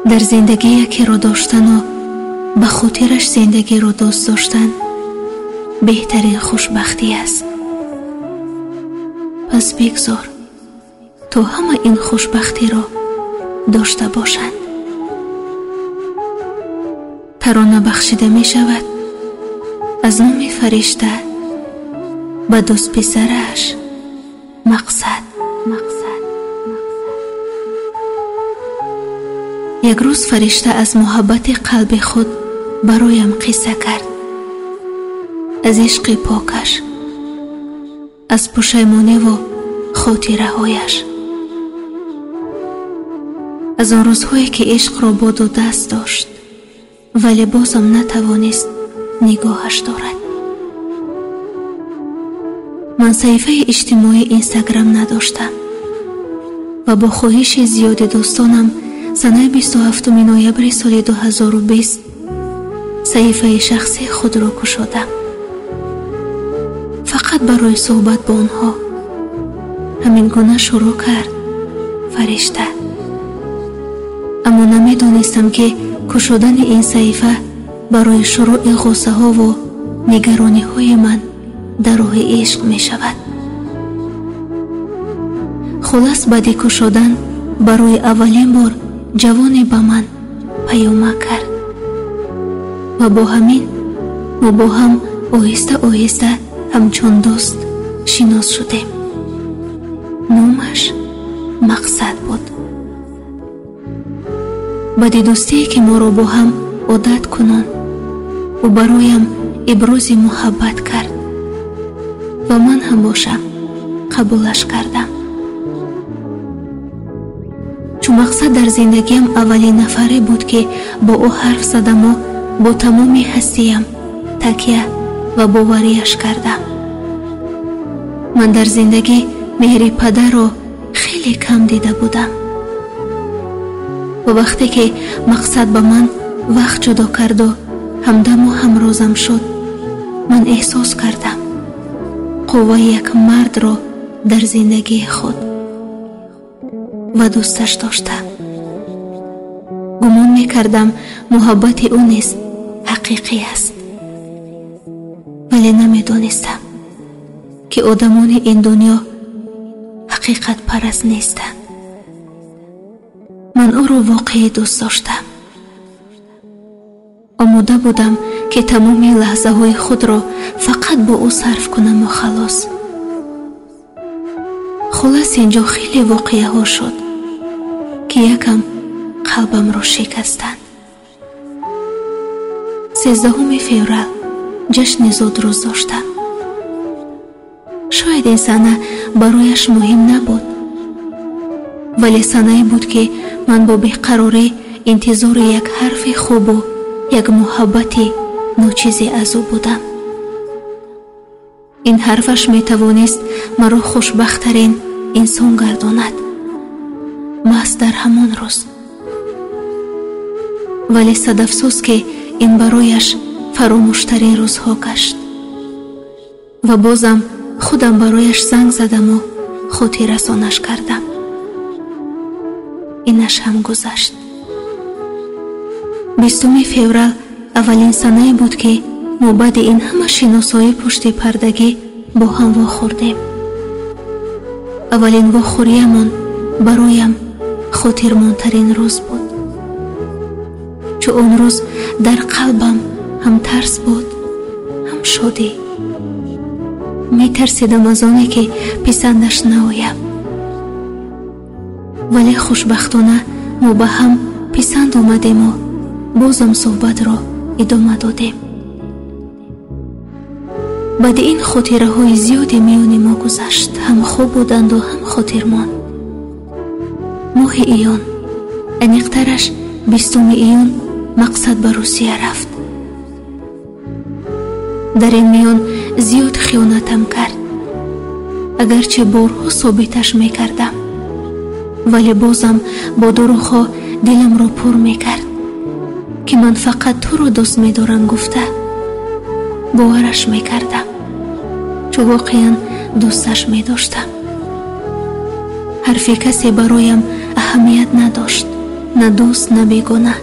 Дар зиндагӣ якеро доштану ба хотираш зиндагиро дӯст доштан беҳтарин хушбахтӣ аст. Пас бигзор то ҳама ин хушбахтиро дошта бошанд. Тарона бахшида мешавад аз номи Фаришта ба дӯстписараш Мақсад. Як рӯз Фаришта аз муҳаббати қалби худ бароям қисса кард, аз ишқи покаш, аз пушаймониву хотираҳояш, аз он рӯзҳое ки ишқро бо ду даст дошт, вале бозам натавонист нигоҳаш дорад. Ман саҳифаи иҷтимоии Инстаграм надоштам ва бо хоҳиши зиёди дӯстонам санаи 27 ноябри соли 2020 саҳифаи шахсии худро кушодам, фақат барои суҳбат бо онҳо. Ҳамин гуна шурӯъ кард Фаришта. Аммо намедонистам, ки кушодани ин саҳифа барои шурӯъи ғуссаҳову нигарониҳои ман дар роҳи ишқ мешавад. Хулас, баъди кушодан барои аввалин бор ҷавоне ба ман паёмак кард ва бо ҳамин мо бо ҳам оҳиста оҳиста ҳамчун дӯст шинос шудем. Номаш Мақсад буд. Баъди дӯстие ки моро бо ҳам одат кунон, ӯ бароям ибрози муҳаббат кард ва ман ҳам бошам қабулаш кардам. Чун Мақсад дар зиндагиам аввалин нафаре буд, ки бо ӯ ҳарф задаму бо тамоми ҳастиям такя ва боварияш кардам. Ман дар зиндагӣ меҳри падарро хеле кам дида будам ва вақте ки Мақсад ба ман вақт ҷудо карду ҳамдаму ҳамрозам шуд, ман эҳсос кардам қувваи як мардро дар зиндагии худ ва дӯсташ доштам. Гумон мекардам муҳаббати ӯ низ ҳақиқӣ аст, вале намедонистам, ки одамони ин дунё ҳақиқатпараст нестанд. Ман ӯро воқеӣ дӯст доштам. Омода будам, ки тамоми лаҳзаҳои худро фақат бо ӯ сарф кунаму халос. Хулас, инҷо хеле воқеаҳо шуд, ки якам қалбамро шикастанд. 13 феврал ҷашни зодрӯз доштам. Шояд ин сана барояш муҳим набуд, вале санае буд, ки ман бо беқарорӣ интизори як ҳарфи хубу як муҳаббати ночизе аз ӯ будам. Ин ҳарфаш метавонист маро хушбахттарин инсон гардонад маҳз дар ҳамон рӯз. Вале садафсӯз, ки ин барояш фаромӯштарин рӯзҳо гашт ва бозам худам барояш занг задаму хотиррасонаш кардам. Инаш ҳам гузашт. 20 феврал аввалин санае буд, ки мо баъди ин ҳама шиносоӣ пушти пардагӣ бо ҳам вохӯрдем. Аввалин вохӯриямон бароям хотирмонтарин рӯз буд, чу он рӯз дар қалбам ҳам тарс буд, ҳам шодӣ. Метарсидам аз оне, ки писандаш наоям, вале хушбахтона мо ба ҳам писанд омадему бозам суҳбатро идома додем. Баъди ин хотираҳои зиёде миёни мо гузашт, ҳам хуб буданду ҳам хотирмон. Моҳи июн, аниқтараш 20 июн, Мақсад ба Русия рафт. Дар ин миён зиёд хиёнатам кард, агарчи борҳо собиташ мекардам, вале бозам бо дурӯғҳо диламро пур мекард, ки ман фақат туро дӯст медорам гуфта бовараш мекардам, чу воқеан дӯсташ медоштам. Ҳарфи касе бароям аҳамият надошт, На дӯст, на бегона.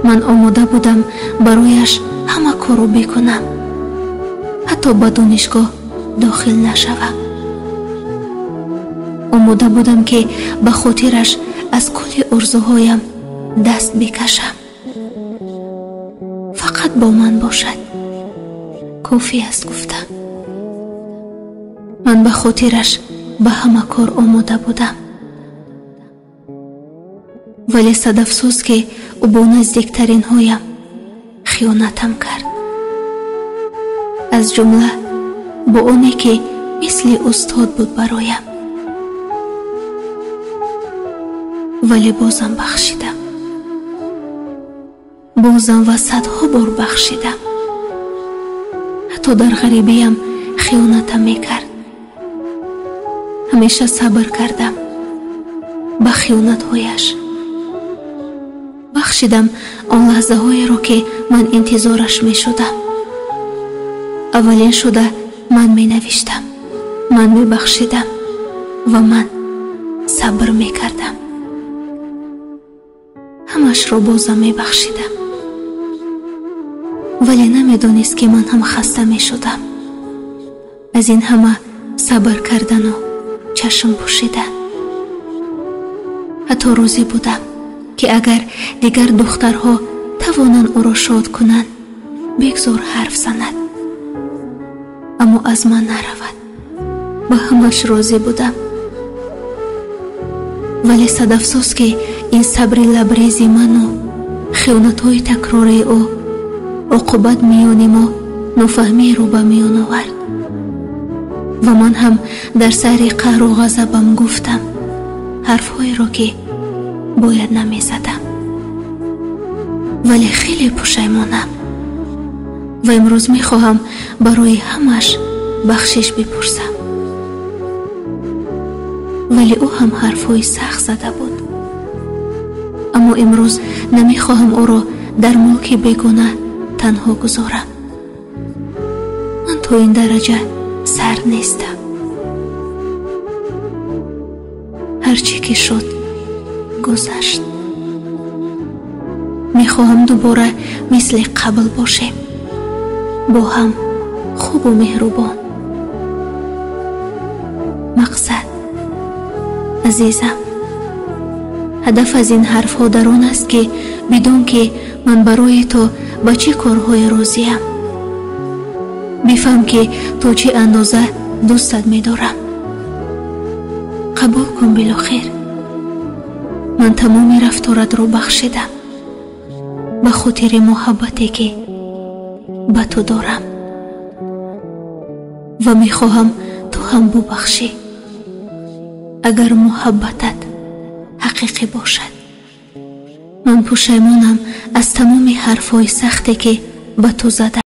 Ман омода будам барояш ҳама корро бикунам, ҳатто ба донишгоҳ дохил нашавам. Омода будам, ки ба хотираш аз кулли орзуҳоям даст бикашам. Фақат бо ман бошад кофӣ аст, гуфтам. Ман ба хотираш ба ҳама кор омода будам. Вале садафсӯз, ки ӯ бо наздиктаринҳоям хиёнатам кард, аз ҷумла бо оне ки мисли устод буд бароям. Вале бозам бахшидам, бозам ва садҳо бор бахшидам. Ҳатто дар ғарибиям хиёнатам мекард. Ҳамеша сабр кардам ба хиёнатҳояш. Бахшидам он лаҳзаҳоеро, ки ман интизораш мешудам. Аввалин шуда ман менавиштам, ман мебахшидам ва ман сабр мекардам. Ҳамашро бозам мебахшидам. Вале намедонист, ки ман ҳам хаста мешудам аз ин ҳама сабр кардану чашм пӯшидан. Ҳатто розӣ будам, ки агар дигар духтарҳо тавонанд ӯро шод кунанд, бегзор ҳарф занад, аммо аз ман наравад. Ба ҳамаш розӣ будам. Вале садафсӯз, ки ин сабри лабрези ману хиёнатҳои такрории ӯ оқибат миёни мо нофаҳмиеро ба миён овард. Ва ман ҳам дар сари қаҳру ғазабам гуфтам ҳарфҳоеро, ки бояд намезадам. Вале хеле пушаймонам ва имрӯз мехоҳам барои ҳамаш бахшиш бипурсам. Вале ӯ ҳам ҳарфҳои сахт зада буд. Аммо имрӯз намехоҳам ӯро дар мулки бегона танҳо гузорам. Ман то ин дараҷа сар нестам. Ҳар чӣ ки шуд, гузашт. Мехоҳам дубора мисли қабл бошем, бо ҳам хубу меҳрубон. Мақсад, азизам, ҳадаф аз ин ҳарфҳо дар он аст, ки бидон, ки ман барои ту ба чӣ корҳое розиям. Бифаҳм, ки то чӣ андоза дӯстат медорам. Қабул кун билохир. Ман тамоми рафторатро бахшидам ба хотири муҳаббате, ки ба ту дорам, ва мехоҳам ту ҳам бубахшӣ, агар муҳаббатат ҳақиқӣ бошад. Ман пушаймонам аз тамоми ҳарфҳои сахте, ки ба ту задам.